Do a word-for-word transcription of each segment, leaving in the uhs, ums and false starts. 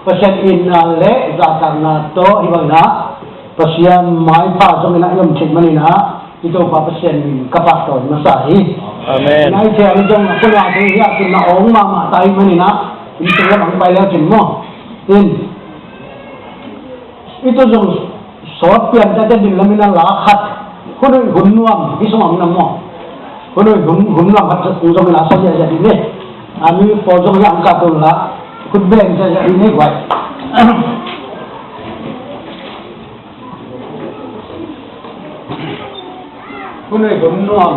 Pasian itna le zahtakna tawh hih bangin ah Pasian maipha zongin ah i om theih manin ah i Topa Pasian min ka pahtawi masa hi. Amen. Nai thiang zong a kuna thei hi a kinna awng mahmah ta hih manin ah in tung lam ang pai leu cin maw? In i tu zong sawt pian tate ding lamin a la khat hun hoih hun nuam hi sung ang na maw? Hun hoih hun, hun nuam khat zong in a sawt ziahziah ding ni. A mi pawl zong hi ang ka tun la khut beng ziahziah ding ni guai. Hun hoih hun nuam.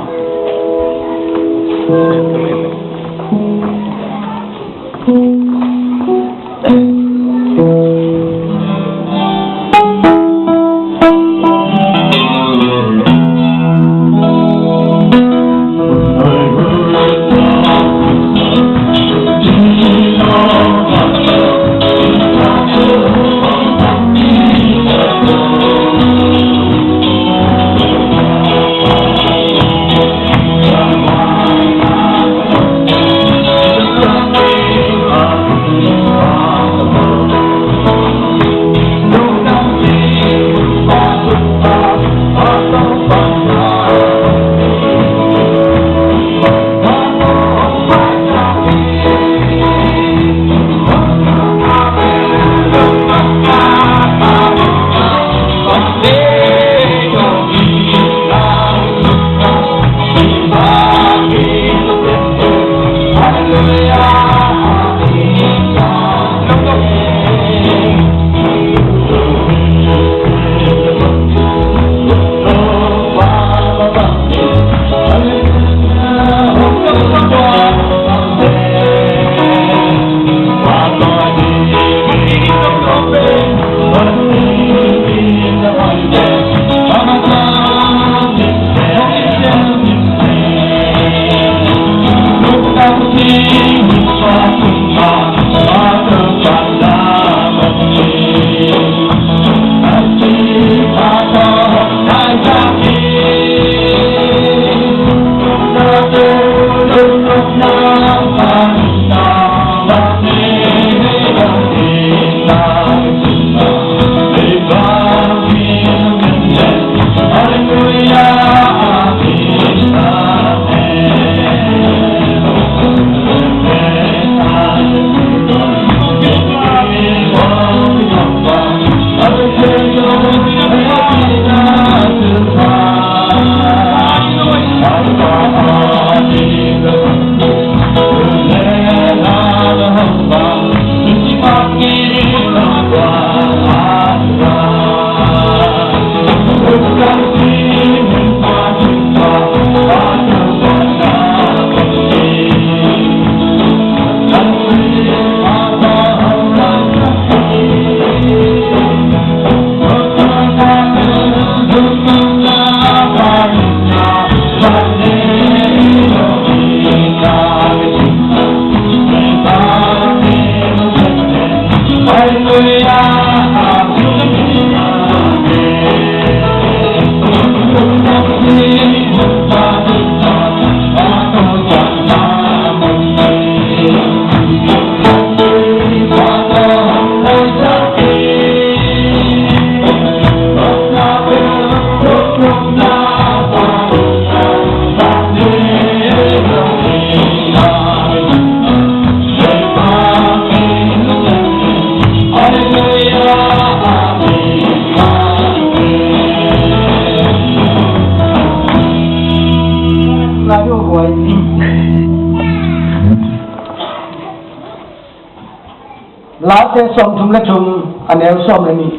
Late sawmthum le thum, a neu sawm le nih.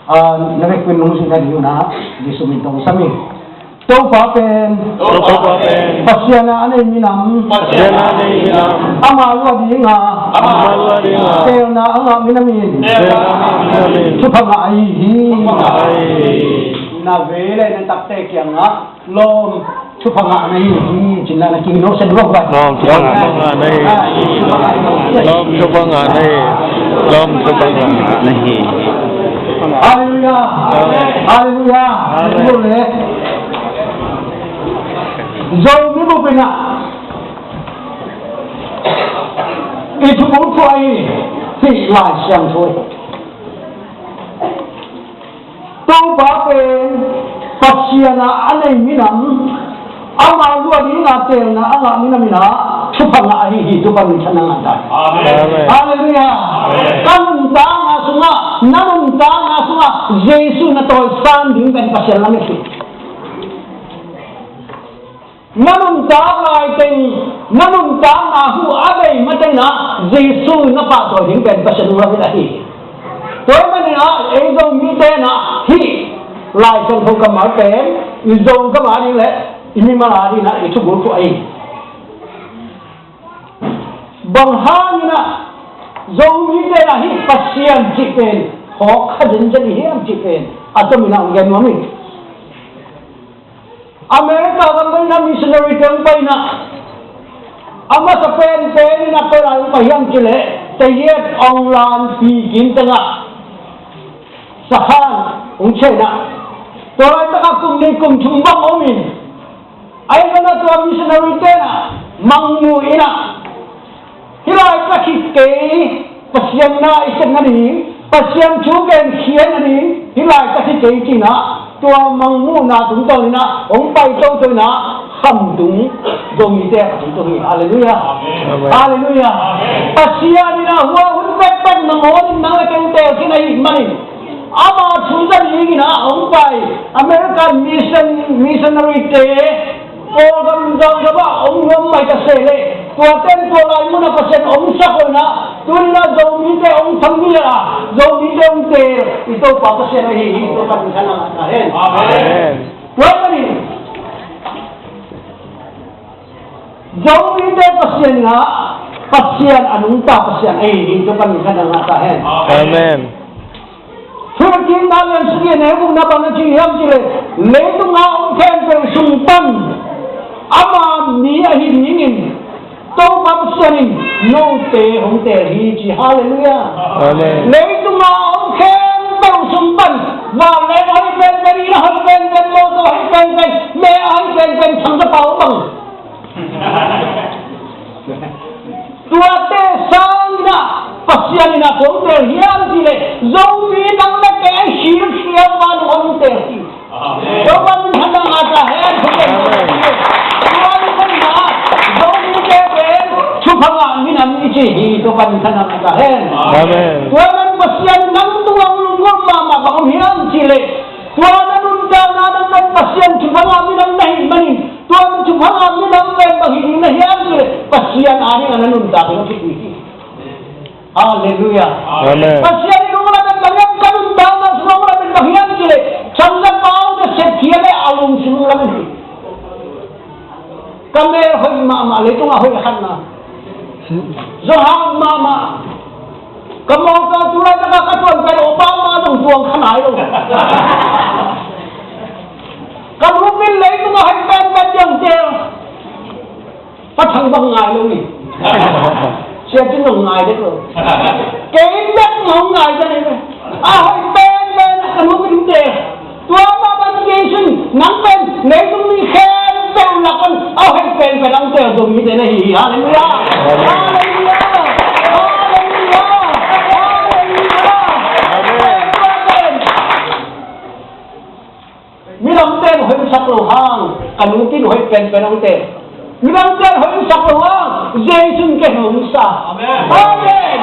A, na vekpi-in lungsim na ding un ah Jesuh min tawh kong sam hi. Topa pen, Topa pen, Pasian a a nei minam, Pasian a a nei minam, amah lua ding a, amah lua ding a, teelna a ngah minam in, teelna a ngah minam in, thupha ngah ahi hi. Thupha ngah ahi hi. Na vei le na takte kiangah lawm, thupha ngah na hi hi, ci-in na kihilh nuam seh, lawm, thupha ngah na hi. Lawm, thupha ngah na hi. Lawm, thupha ngah na hi. Halleluiah. Amen. Halleluiah. Amen. Zomi bup in ah I thubulphuh ahi hih Lai Siangtho hi. Topa pen Pasian a a nei minam, ama luah dingin a teelna a ngah minam in ah thupha ngah ahi hi. Topa min thang ah ta. Amen. Halleluiah. Amen. Ka nuntakna sungah, na nuntakna sungah Jesu na tawisang ding pen Pasian lamet hi. Na nuntak laiteng, na nuntakna huh a bei mateng ah Jesu na pahtawi ding pen Pasian lamet ahi. Tua ahih manin ah ei Zomite in ah hih Lai Siangtho kammal pen i Zo kammal ding le i mimal a dingin ah i thubulphuh ahi. Bang hangin ah Zomite in ah hih Pasian cih pen hawkkha zenzen i hiam cih pen a tomin ah hong gen nuam ing. America gam pan in ah missionary te hong pai in ah, a masa penpen in ah koi lai hong pai hiam cih leh Tayet Aung Lan Peking tengah sakhan hong chia in ah, tua laitak ah kum nih kum thum bang om in, ahih hangin ah tua missionary te in ah mangmuh in ah, hih laitak hi kei, Pasian na i sepna ding, Pasian thu genkhiatna ding hih laitak hi kei ci in ah, tua mangmuhna tungtawn in ah hong pai toto in ah khamtung Zomite a khamtung hi. Halleluiah. Amen. Halleluiah. Amen. Pasian in ah hua hun pekpek nangawn in nang le kei hong teel khin ahih manin, ama thu za dingin ah hong pai American mission, missionary te Kawlgam, Zogam ah hong nuam mai ta se leh, tuate in tua lai mun ah Pasian hong sak uh in ah, tuni in ah Zomite hong tham ni leh, Zomite hong teel i Topa Pasian ahi hi. Topa min thang ah ta hen. Amen. Tua ahih manin Zomite Pasian in ah Pasian a nungta Pasian ahi hi. Topa min thang ah ta hen. Amen. Thuhilhkikna lian sawmnih a neu gukna bang na ci hiam cih leh, leitung a om khempeuh sung pan ama mi ahi dingin Topa Pasian in note hong teel hi ci. Halleluiah. Amen. Leitung a om khempeuh sung pan, vanleng a hoih penpen, inn a hoih penpen, mawtaw a hoih penpen, me a hoih penpen, thangthapai bang, tuate sangin ah Pasian in ah kong teel hiam cih leh, Zomi nang le kei a hilhkhiat a hong teel hi. Amen. Topa min thang ah ta hen. Amen. Tua ahih manin ah Zomite pen thupha ngah minam i ci hi. Topa min thang ah ta hen. Amen. Tua ahih manin Pasian in nang tungah lunggulh mahmah bang om hiam cih leh, tua na nuntakna nang pen Pasian thupha ngah minam na hih manin, tua thupha ngah minam pen bang hi ding na hiam cih leh, Pasian adingin na nuntak ding a kipui hi. Halleluiah. Amen. Pasian in hong lamen bang hiam, ka nuntakna sung hong lamen bang hiam cih leh, thangthapai nasep hi a leh a lungsim hong lamen hi. Ka mel hoih mahmah, leitung a hoih khatna. Zong hau mahmah. Ka mawtaw tu laitak a ka tuan pen Obama zong tuang kha nai lo. Ka nu pen leitung a hoih penpen ding teel. Pa Thang bang ngai lo ni. Sia Cin zong ngai dek lo. Kei bek zong ngai dek lo. A hoih penpen a ka nu pen ding teel. Tua mah bang Jesu in nang pen leitung mi khempeuh lak pan a hoih penpen a hong teel Zomite na hi hi. Halleluiah. Halleluiah. Halleluiah. Halleluiah. Amen. Midangte in hoih sak loh hang, ka nu pen hoih penpen a hong teel. Midangte in hoih sak loh hang, Jesu in kei hong sa. Amen. Amen.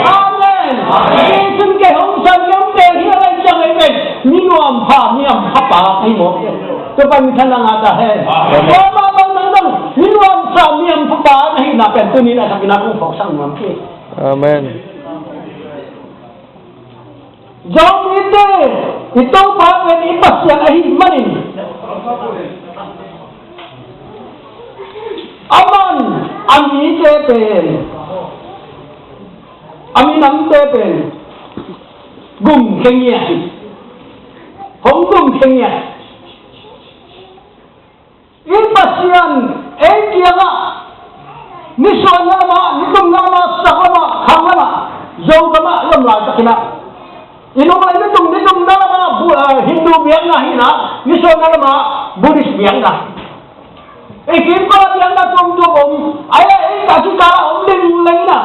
Amen. Amen. Jesu in kei hong sa, kei hong teel hi a lai ciang ei pen mi nuam pha, mi am pha pa hi maw. Topa min thang ah ta hen. Amen. Tua mah bang nang zong mi nuam sa, mi am pha pa na hihna pen tuni in a thakin a kong phawksak nuam hi. Amen. Zomite, i Topa pen i Pasian ahih manin, aman a mite pen, a minamte pen gumkhia ngiat hi. Hong gumkhia ngiat. I Pasian ei kiangah, nisuahna lamah, nitumna lamah, sak lamah, khang lamah, Zogam ah i om laitakin ah, i nung lai nitum, nitumna lamah Bu-, eh, Hindu biakna hi in ah, nisuahna lamah Buddhist biakna. I kimkot ah biakna tuamtuam om, ai, ai, a kikal ah om leng leng in ah,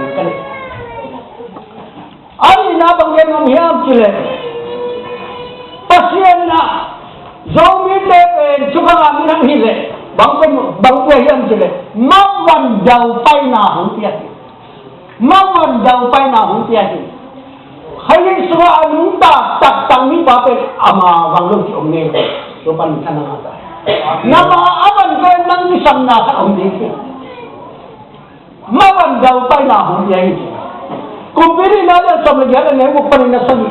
ding ka nei. A nihna bang gen nuam hiam cih leh, Pasian in ah Zomite pen thupha ngah minam hi leh bang pen, bang pia hiam cih leh, mavan daupaina hong pia hi. Mavan daupaina hong pia hi. Kha sungah a nungta taktak mipa pen ama vang lo kiom ngei. Tua pan a na ngah ta. Nangmah a van pen nang kisapna khat om ding hi. Mavan daupaina hong pia hi. Kumpi Nihna a lian sawm le giat, a neu guk panin a sagih.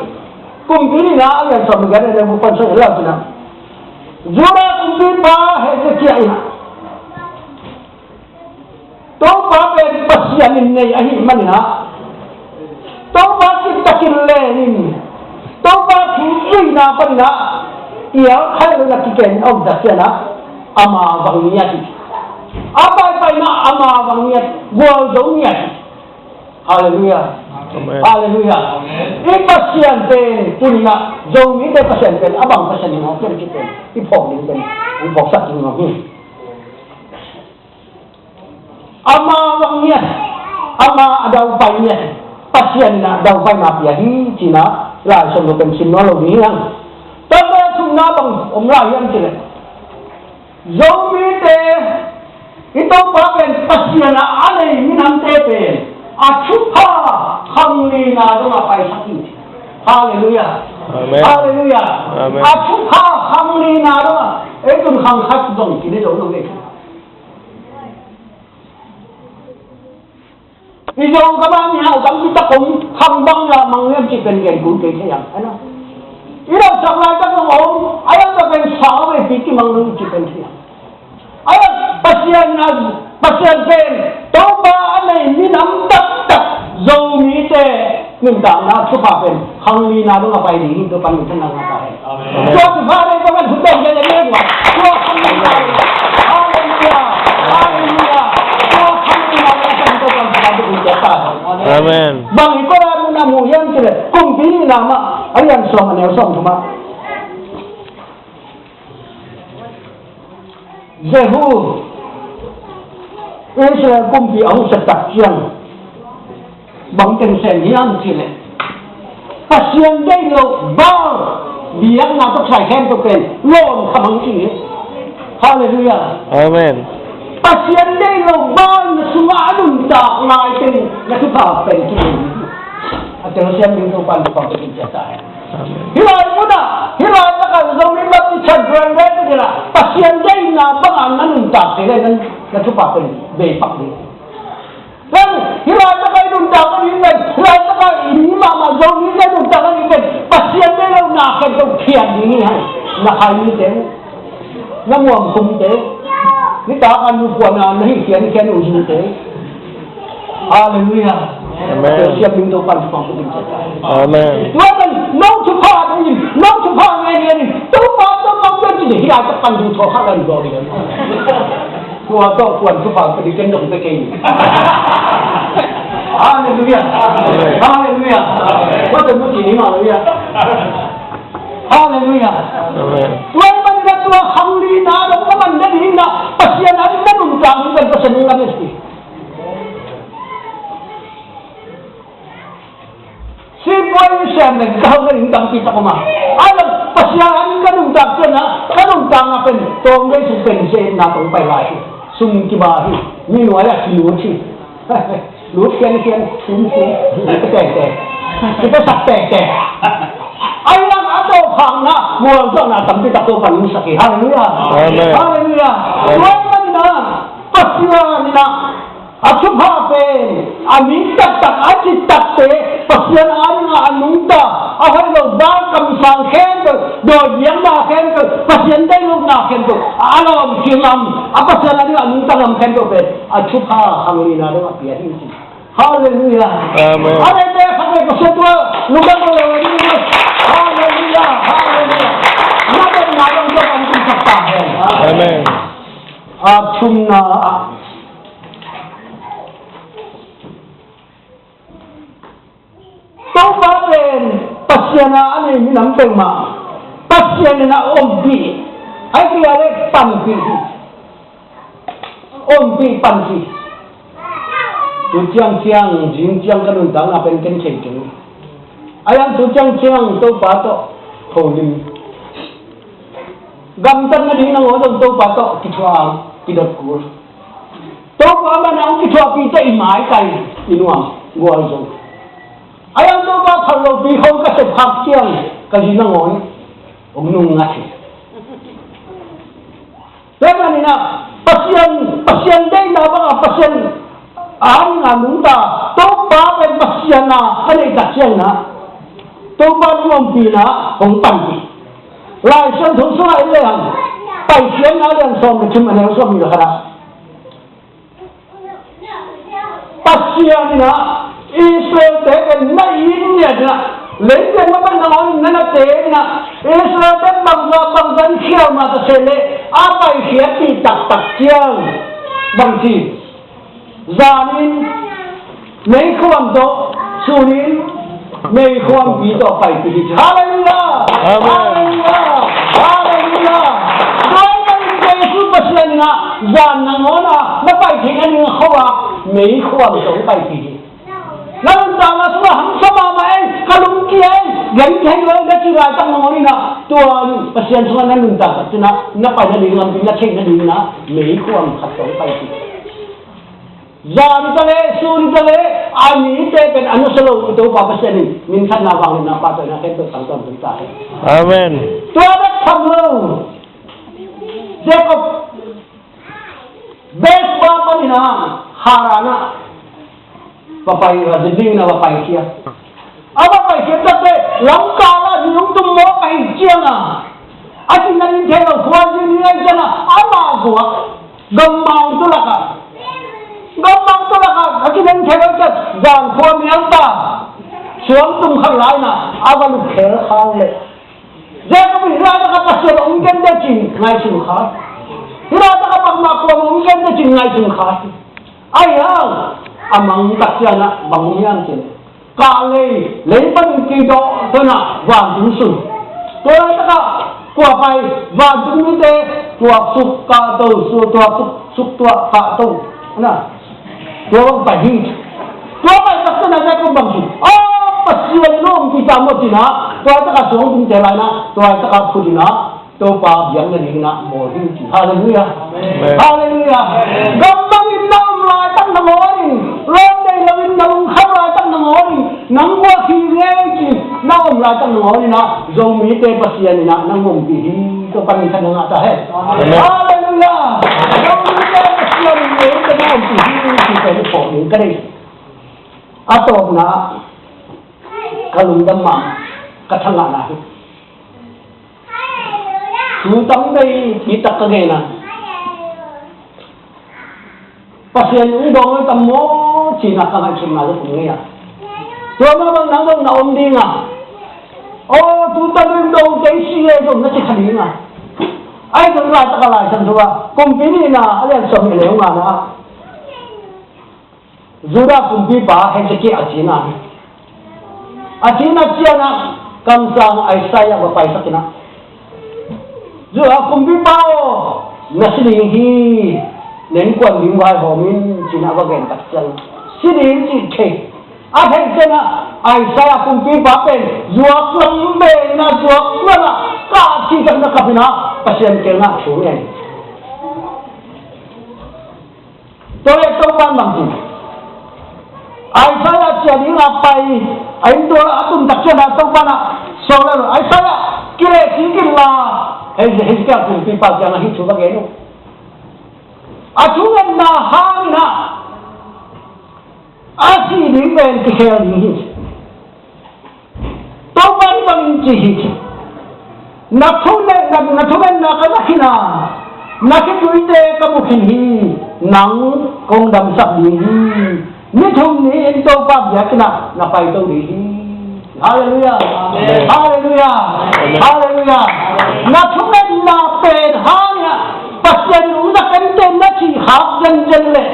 Kumpi Nihna a lian sawm le giat, a neu guk pan sagih, lau tina. Judah kumpipa Hezekiah in ah, Topa pen Pasian in nei ahih manin ah, Topa kitakin lenin, Topa thu zuihna panin ah, i al khaih lo na kiken a om tak ciangin ah, ama vang ngiat hi. A paipaina ama vang ngiat, gualzo ngiat hi. Halleluiah. Amen. Halleluiah. Amen. I Pasian pen, tuni-in ah, Zomite Pasian pen, a bang Pasian in hong pian kik pen, i phawk ding pen, i phawksak ding hong hi. Ama vang ngiat, ama a daupai ngiat, Pasian in ah daupaina pia hi, ci-in ah, Lai Siangtho pen sim nawn lo ding hi hang. Tua pen thumna bang om lai hiam cih leh, Zomite i Topa pen Pasian a a nei minamte pen a thupha khanglina dongah paisak hi. Halleluiah. Amen. Halleluiah. Amen. A thupha khanglina dongah ei tun khang khat zong kine zo lo ve. I Zogam ah mihau tampi tak om, khang bang la mang hiam cih pen gen kul kei thei ang, a na. I lamsak laitak zong om, a lamsak pen sau veipi kimang lo cih pen thei ang. A lamsak Pasian a, Pasian pen Topa a nei minam taktak Zomite nuntakna thupha pen khanglina dong a pai ding hi, Topa min thang nang a ta hen. Amen. Tua thupha nei kong a thupha nei kong a tua khanglina. Halleluiah. Halleluiah. Tua khanglina dong a pai Topa min thang nang a ta hen. Amen. Bang i kora mun a mu hiam cih leh kumpi nihna mah a lian sawm a neu sawm thum ah Jehu, Israel kumpi a hong sep tak ciang bang teng sem hiam cih leh Pasian deih lo Baal biakna tawh kisai khempeuh pen lawm kha bang ci hi. Halleluiah. Amen. Pasian deih lo Baal na sungah a nuntak lai pen na thupha pen ci hi. A tel siam ding Topa in thupha pen ci hi ta hen. Hih lai munah, hih lai takah Zomi Baptist Church Grand Rapids ah Pasian deihna bangah na nuntak kei leh na thupha pen bei pak ding. Hih lai takah i nuntak a ding pen, hih lai takah i mi mahmah Zomi te nuntak a ding pen Pasian deih lo na khen to khian ding hi hang. Na khai mi te. Na muam khum te, nitak a nu puan a na hih khian khian uh zung te. Halleluiah. Amen. Siap ding to pan pang pang. Amen. Tua kan nong thupha ding, nong thupha ngai ngai ding. Topa, Topa, Topa ci ding hi lai tak pan ding tho kha kan go ding. Tua tawh puan thupha ka ding ken dong te kei. Halleluiah. Amen. Halleluiah. Tua kan mu ci ni ma lo ia. Halleluiah. Amen. Tua ahih manin tua khanglina dong ka man nading in Pasian ading na nuntak ding pen Pasian in lamet hi. Sipuai sem le gau nading tampi tak om a. A, Pasian ading ka nuntak ciangin ka nuntakna pen tawm vei sung pen zenna tawh pai lai hi. Sum kiba hi. Mi nuai ah kilut hi. Lut khiankhian, sumsum, tektek, kipasak tektek. Ahi hang a tawpkhakna mualzawhna tampi tak Topa in hong sak hi. Halleluiah. Amen. Halleluiah. Amen. Tua ahih manin Pasian in a thupha pen a mi taktak a ci takte Pasian adingin a nungta, a hoih lo Baal kamsang khempeuh, dawi biakna khempeuh, Pasian deih lohna khempeuh, a lawm kingam, a Pasian adingin a nungta ngam khempeuh pen a thupha khanglina dong a pia ding hi. Halleluiah. Amen. Halleluiah. Halleluiah. Halleluiah. Halleluiah. Na pen na dong dong an kum sak ta hen. Amen. A thumna ah Topa pen Pasian a a nei minam peuhmah Pasian in a ompih, a hi kei a leh panpih hi. Ompih panpih. Tu ciangciang zing ciang ka nuntakna pen ken thei keng. A yang tu ciangciang Topa tawh holim. Gamtat nading nangawn zong Topa tawh kithuah, kidot kul. Topa man a hong kithuahpihte i maikai, i nuam, gualzo. A yang Topa phallopi khawng ka sep khak ciang ka zi nangawn hong nungngat hi. Tua ahih manin Pasian, Pasian deihna bangah Pasian a nungta, Topa pen Pasian a a neih tak ciangin Topa hong ompihna hong panpih. Lai Siangtho sungah en lehang Paikhiatna a lian sawm le thum a neu sawm nih le khat ah Pasian in Israelte pen na it ngiat in, leitung a pan nangawn in na nate in, Israelte bangzah bangzah in khial mah ta se leh a paikhiatpih taktak ciang bang ci. Zanin meikhuam tawh, sunin meikhuampi tawh paipih hi. Halleluiah! Amen. Halleluiah! Halleluiah! Tua ahih manin Jesu Pasian in zan nangawn a na pai theih nading a kho a meikhuam tawh paipih hi. Na nuntakna sungah hamsa mahmah ei, ka lungkia ei, Genthei lo na ci laitak nangawn in ah, tua Pasian sungah na nuntak tak cin ah, na pai nading lampi na theih nading in ah, meikuang khat tawh pai ci. Zan ta leh, sun ta leh, a mite pen a nusia lo, i Topa Pasian in minthanna, vangliatna, pahtawina khempeuh tangtuan tung ta hen. Amen. Tua bek tham lo. Jacob Beersheba panin ah Haran ah va pai, va zin dingin ah va paikhia. A va paikhia tak teh lamkal ah ni hong tum mawk ahih ciangin ah, a cihna ding thei lo, khualzin ni ahih ciangin ah, a lak zuak, gammang tu lakah, gammang tu lakah, a cihna ding thei lo ciang, zan khua miang ta, suang tum khat lai-in ah, a va lut khel khak leh, Jacob in hih laitak ah Pasian hong gen ding ci-in ngaihsun kha. Hih laitak ah bangmah kuamah hong gen ding ci-in ngaihsun kha. Ahi hang a mang tak ciangin ah bang hong hiam cih leh, kah lei, lei panin kidawh, tua in ah vantung sun. Tua laitak ah kua pai? Vantung mite, tuaksuk, kahto, su, tuaksuk, suk, tuak, kahto. Na, tua bang pai hi. Tua pai tak ciangin ah Jacob bang ci? Aw, Pasian in hong ompih ta maw ci-in ah, tua laitak ah suang tum khel lai-in ah, tua laitak ah phut in ah, Topa biak nadingin ah bawl hi ci. Halleluiah. Amen. Halleluiah. Amen. Gammangin na om laitak nangawn in, lawm nei loin na lungkham laitak nangawn in, nang kua hi ngei ci-in na om laitak nangawn in ah, Zomite Pasian in ah nang ompih hi. Topa minthanna ngah ta hen. Amen. Halleluiah. Zomite Pasian in ah nang ompih hi ci-in pen phawk ding ka deih. A tawpna, ka lungdam mahmah, ka thangahna hi. Thu tam bei, ci tak ka gen a, Pasian hong dawng tam maw ci-in ah ka ngaihsutna zong om ngei a. Tua mah bang nang zong na om ding a, aw, tu tan in dawng kei si e zong na ci kha ding a. Ahi zong laitak a Lai Siangtho ah, Kumpi Nihna a lian sawm nih le ngana ah, Judah kumpipa Hezekiah a cina hi. A cina ciangin ah kamsang Isaiah va paisak in ah, Judah kumpipa aw, na si ding hi, na innkuan ding vaihawm in ci-in ah va gen tak ciang, si ding cih thei. A theih ciangin ah Isaiah kumpipa pen zuak lam bek in ah, zuak lam ah kah cih tak na kap in ah Pasian kiangah thu ngen. Tua leh Topa'n bang ci? Isaiah ciah ding a pai, a inn tua a tun tak ciangin ah Topa'n ah, sawng leh Isaiah, kileh kik inla, Hez-, Hezekiah kumpipa kiangah hih thu va gen uh. A thungetna hangin ah a sih ding pen kikhel ding hi. Topa'n bangin ci hi, na thungetna, na thungetna ka za khin a, na khituite ka mu khin hi, nang kong damsak ding hi. Ni thum ni-in Topa biakinn ah na paito ding hi. Halleluiah. Amen. Halleluiah. Amen. Halleluiah. Na thungetna pen hangin ah Pasian in hong za kei in teh na cih khak zenzen leh,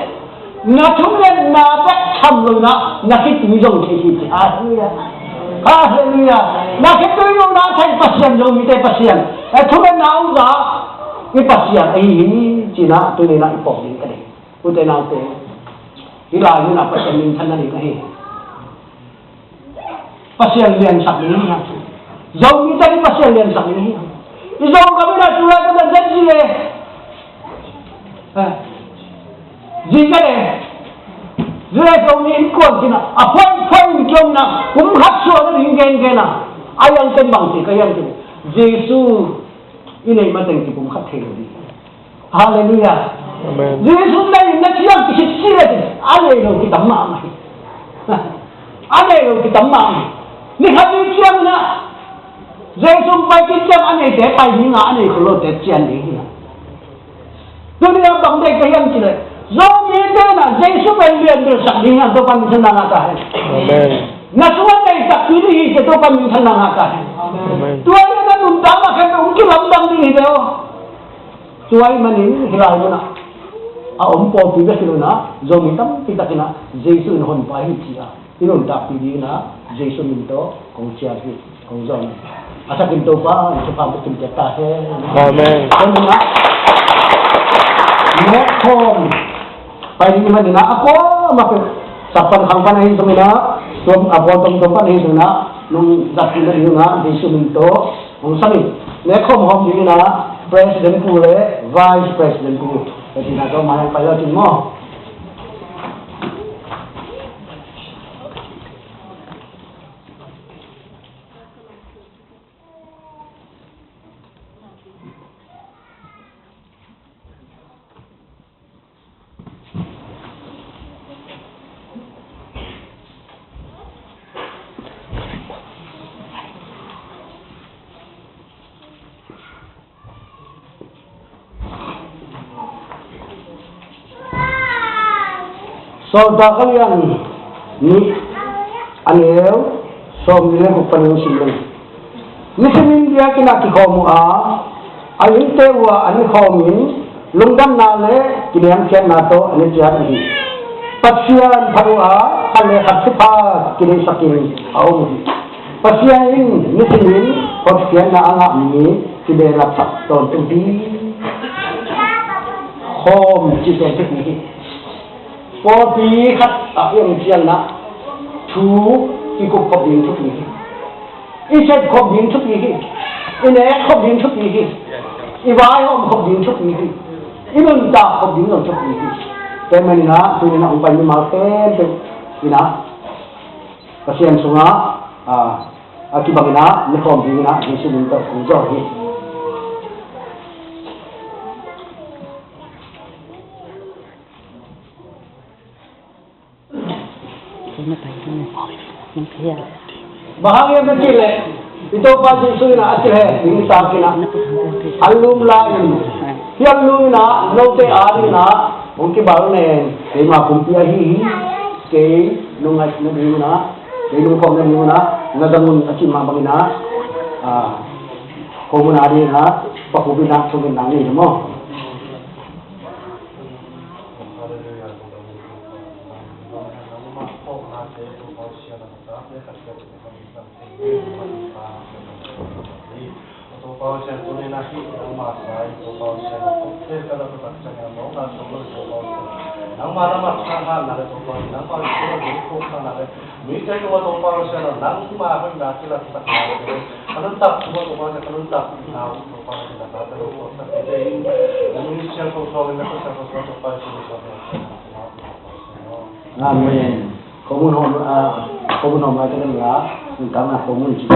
na thungetna bek tham lo in ah na khitui zong thei hi ci. Halleluiah. Halleluiah. Na khitui zong na thei Pasian, Zomite Pasian, eh, thungetna hong za i Pasian ahi hi ci-in ah tuni-in ah i phawk ding ka deih. Ute naute, hih lai mun ah Pasian minthan nading ahi hi. Pasian liansak ding hi hang. Zomite in Pasian liansak ding hi hang. I Zogam in ah tu laitak ah zi le, eh, zi le, zi le Zomi innkuan kina, a phuai phuai in kiom na, kum khat suah nading gengen a, a hiang ten bang ci, ka hiang ten, Jesu i neih mateng kikum khat thei lo ding. Halleluiah. Amen. Jesu nei in na ciang kisit si le, a nei lo kitam mahmah hi. A nei lo kitam mahmah hi. Ni khat ni ciang na, Jesu pai kik ciang a neite pai ding a, a nei khol lote cian ding hi. Tuni a bang deih ka hiam cih leh, Zomite in ah Jesu pen lianbelsak ding hi hang, Topa minthanna ngah ta hen. Amen. Na sungah nei takpi ding hi ci, Topa minthanna ngah ta hen. Amen. Tua hi a, na nuntakna khempeuh hong kilamdang ding hi ve aw. Tua ahih manin hih lai mun ah a om pawlpi bek hi lo in ah, Zomi tampi tak in ah Jesu in Honpa hi ci-a i nuntakpih dingin ah Jesu min tawh kong cial hi, kong zawh hi. A thakin Topa in thupha hong pia ta hen. Amen. Tua ahih manin ah nek khawm pai ding ahih manin ah, a kuamah pen, sak pan khang pan ahi zongin ah, tua a pawl tomtom pan ahi zongin ah, Nong zat kik nading un ah Jesu min tawh hong sam ing. Nek khawm hawm ding in ah President pu le Vice President pu, ka tina tawh mai hong pai lo cin maw. Sawltak a lian nih, a neu sawmnih le guk pan hong sim leng. Misimin biakinn ah kikhawm uh a, a innte uh ah an khawm in, lungdamna le kiniamkhiatna tawh an i ciam uh hi. Pasian phat uh a, khat le khat thupha kideihsakin a om uh hi. Pasian in misimin hotkhiatna a ngah mi kibehlapsak tawntung hi. Khawm cih pen thupha hi. Pawlpi khat ah i om ciangin ah thu kikup khop ding thupi hi. I sep khop ding thupi hi. I nek khop ding thupi hi. I vaihawm khop ding thupi hi. I nuntak khop ding zong thupi hi. Tua manin ah tuni in ah hong pai mimal khempeuh in ah Pasian sungah, ah, a kibangin ah na khawm dingin ah Jesu min tawh kong zawl hi. Bang hang hiam na cih leh, i Topa Jesu in ah a kileh ding tak in ah, a lum lai in, hih a lum in ah note adingin ah hong kibal nen, keima kumpi ahi hi. Kei nong ngaihsut nadingin ah, kei nong khawm nadingin ah, na zang un a cih mah bangin ah, ah, khomun adingin ah, Pa Kubi in ah thungen nang ni maw. Topa Pasian, tuni in ah hih nangma sai, Topa Pasian, kong tel ka la ka tak ciang a mawkna sung lo, Topa Pasian. Nangma na mat sa ha na le, Topa Pasian, nangma sung lo, Topa Pasian, na le. Mite tungah Topa Pasian, nangma hoihna kilatsak na le. Ka nuntak tungah Topa Pasian, ka nuntak na Topa Pasian, na ka lo ko sa te in. Na min siang ko so, na ko sa ko so, Topa Pasian, Topa Pasian. Amen. Khomun hawm, ah, khomun hawm lai ka dem la, nuntakna khomun ci.